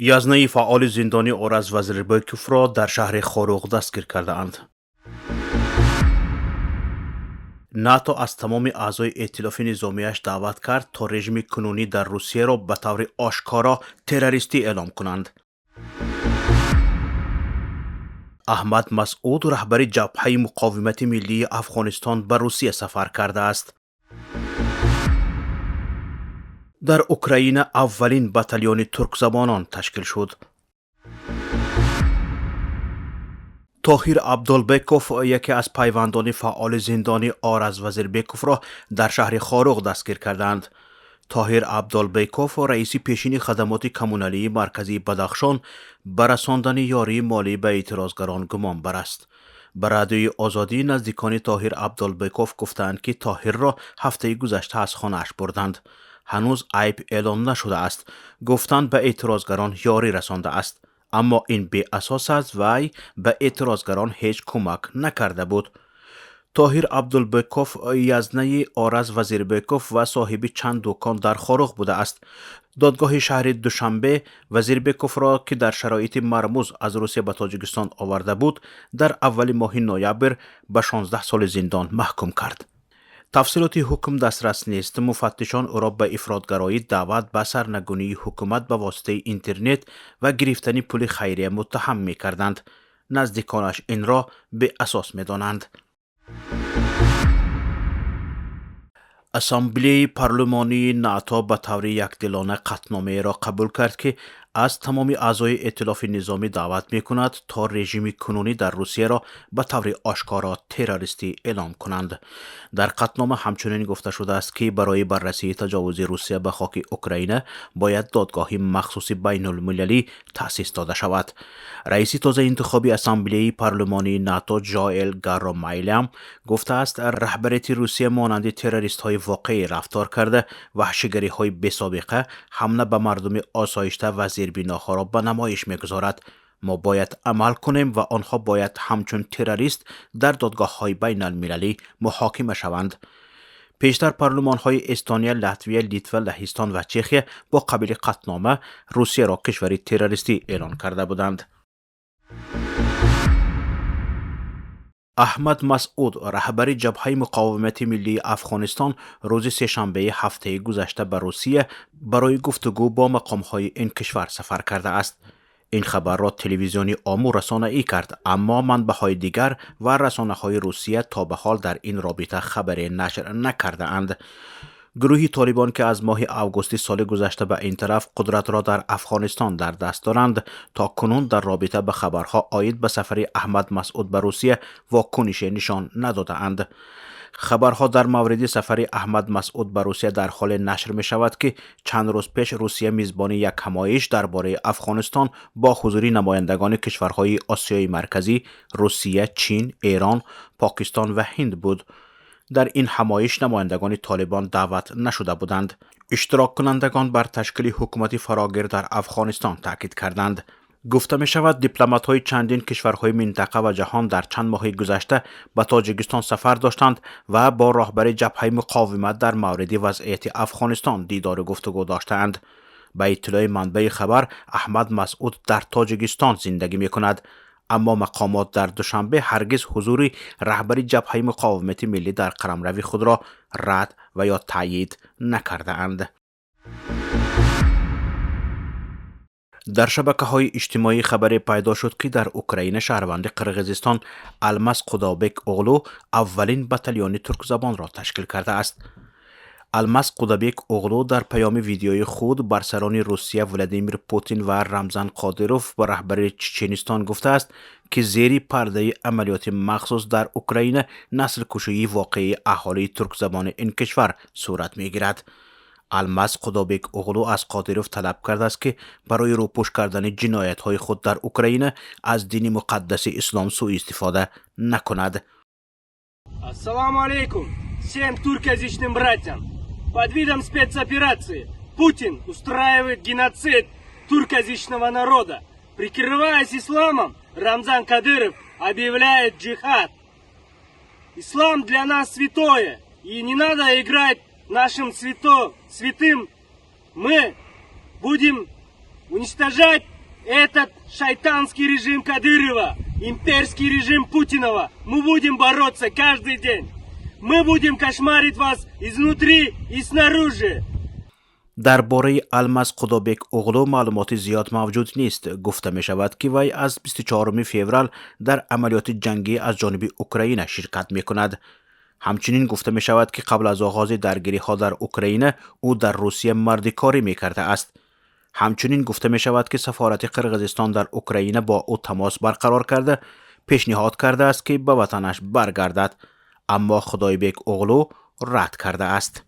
Язнаи фаъоли зиндонӣ Ораз Вазирбековро дар шаҳри Хоруғ дастгир кардаанд. НАТО аз тамоми аъзои эътилофи низомиаш даъват кард, то режими кунунӣ дар Русияро ба таври ошкоро террористӣ эълом кунанд. Аҳмад Масъуд, раҳбари Ҷабҳаи муқовимати миллии Афғонистон, ба Русия сафар кардааст. Дар Украина аввалин батальони туркзабонон ташкил шуд. Тоҳир Абдулбеков, яке аз пайвандони фаъоли зиндонӣ Ораз Вазирбековро дар шаҳри Хоруғ дастгир кардаанд. Тоҳир Абдулбеков, раиси пешини хадамоти коммуналии марказии Бадахшон, ба расондани ёрии молӣ ба эътирозгарон гумонбар аст. Ба Радиои Озодӣ наздикони Тоҳир Абдулбеков гуфтаанд, ки Тоҳирро ҳафтаи гузашта аз хонааш бурданд. Ҳанӯз айб эълон нашудааст. Гуфтанд, ба эътирозгарон ёрӣ расондааст. Аммо ин беасос аст, вай ба эътирозгарон ҳеҷ кӯмак накарда буд. Тоҳир Абдулбеков язнаи Ораз Вазирбеков ва соҳиби чанд дукон дар Хоруғ будааст. Додгоҳи шаҳри Душанбе Вазирбековро, ки дар шароити мармуз аз Русия ба Тоҷикистон оварда буд, дар аввали моҳи ноябр ба 16 соли зиндон маҳкум кард. Тафсилоти ҳукм дастрас нест. Муфаттишон ӯро ба ифротгароӣ, даъват ба сарнагунии ҳукумат ба воситаи интернет ва гирифтани пули хайрия муттаҳам мекарданд. Наздиконаш инро беасос медонанд. Ассамблеяи парлумонии НАТО ба таври якдилона қатъномаеро қабул кард, ки аз тамоми аъзои эътилофи низомӣ даъват мекунад, то режими кунунӣ дар Русияро ба таври ошкоро террористӣ эълом кунанд. Дар қатънома ҳамчунин гуфта шудааст, ки барои баррасии таҷовузи Русия ба хоки Украина бояд додгоҳи махсуси байнулмилалӣ таъсис дода шавад. Раиси тозаинтихоби Ассамблеяи парлумонии НАТО Жоэл Гарро Майлям гуфтааст, раҳбарияти Русия монанди террористҳои воқеӣ рафтор карда, ваҳшигариҳои бесобиқа, ҳамла ба мардуми осоишта ва зербиноҳоро ба намоиш мегузорад. Мо бояд амал кунем ва онҳо бояд ҳамчун террорист дар додгоҳҳои байналмилалӣ муҳокима шаванд. Пештар парлумонҳои Эстония, Латвия, Литва, Лаҳистон ва Чехия бо қабили қатънома Русияро кишвари террористӣ эълон карда буданд. Аҳмад Масъуд, раҳбари Ҷабҳаи муқовимати миллии Афғонистон, рӯзи сешанбеи ҳафтаи гузашта ба Русия барои гуфтугӯ бо мақомҳои ин кишвар сафар кардааст. Ин хабарро телевизиони Ому расонаӣ кард, аммо манбаъҳои дигар ва расонаҳои Русия то ба ҳол дар ин робита хабаре нашр накардаанд. Гурӯҳи Толибон, ки аз моҳи августи соли гузашта ба ин тараф қудратро дар Афғонистон дар даст доранд, то кунун дар робита ба хабарҳо оид ба сафари Аҳмад Масъуд ба Русия вокунише нишон надодаанд. Хабарҳо дар мавриди сафари Аҳмад Масъуд ба Русия дар ҳоле нашр мешавад, ки чанд рӯз пеш Русия мизбони як ҳамоиш дар бораи Афғонистон бо ҳузури намояндагони кишварҳои Осиёи Марказӣ, Русия, Чин, Эрон, Покистон ва Ҳинд буд. Дар ин ҳамоиш намояндагони Толибон даъват нашуда буданд. Иштироккунандагон бар ташкили ҳукумати фарогир дар Афғонистон таъкид карданд. Гуфта мешавад, дипломатҳои чандин кишварҳои минтақа ва ҷаҳон дар чанд моҳи гузашта ба Тоҷикистон сафар доштанд ва бо роҳбари Ҷабҳаи муқовимат дар мавриди вазъияти Афғонистон дидору гуфтугӯ доштаанд. Ба иттилои манбаи хабар, Аҳмад Масъуд дар Тоҷикистон зиндагӣ мекунад, аммо мақомот дар Душанбе ҳаргиз ҳузури раҳбари Ҷабҳаи муқовимати миллӣ дар қаламрави худро рад ва ё таъйид накардаанд. Дар шабакаҳои иҷтимоӣ хабаре пайдо шуд, ки дар Украина шаҳрванди Қирғизистон Алмаз Қудобек Оғлу аввалин батальони туркзабонро ташкил кардааст. Алмаз Қудабек Оғлу дар паёми видеои худ бар сарони Русия Владимир Путин ва Рамзан Қодиров ба раҳбари Чеченистон гуфтааст, ки зери пардаи амалиёти махсус дар Украина наслкушии воқеии аҳолии туркзабони ин кишвар сурат мегирад. Алмаз Қудобек Оғлу аз Қодиров талаб кардааст, ки барои рӯпӯш кардани ҷиноятҳои худ дар Украина аз дини муқаддаси ислом сӯистифода накунад. Ассалому алейкум всем туркоязычным братьям. Под видом спецоперации Путин устраивает геноцид туркоязычного народа. Прикрываясь исламом, Рамзан Кадыров объявляет джихад. Ислам для нас святое, и не надо играть нашим святым. Мы будем уничтожать Этот шайтанский режим Кадырова, имперский режим Путинова, мы будем бороться каждый день. Мы будем кошмарить вас изнутри и снаружи. Дар бораи Алмаз Худобек Оғлу маълумоти зиёд мавҷуд нест. Гуфта мешавад, ки вай аз 24 феврал дар амалиёти ҷангӣ аз ҷониби Украина ширкат мекунад. Ҳамчунин гуфта мешавад, ки қабл аз оғози даргириҳо дар Украина ӯ дар Русия мардикорӣ мекардааст. Ҳамчунин гуфта мешавад, ки сафорати Қирғизистон дар Украина бо ӯ тамос барқарор карда, пешниҳод кардааст, ки ба ватанаш баргардад, аммо Худойбек Оғлу рад кардааст.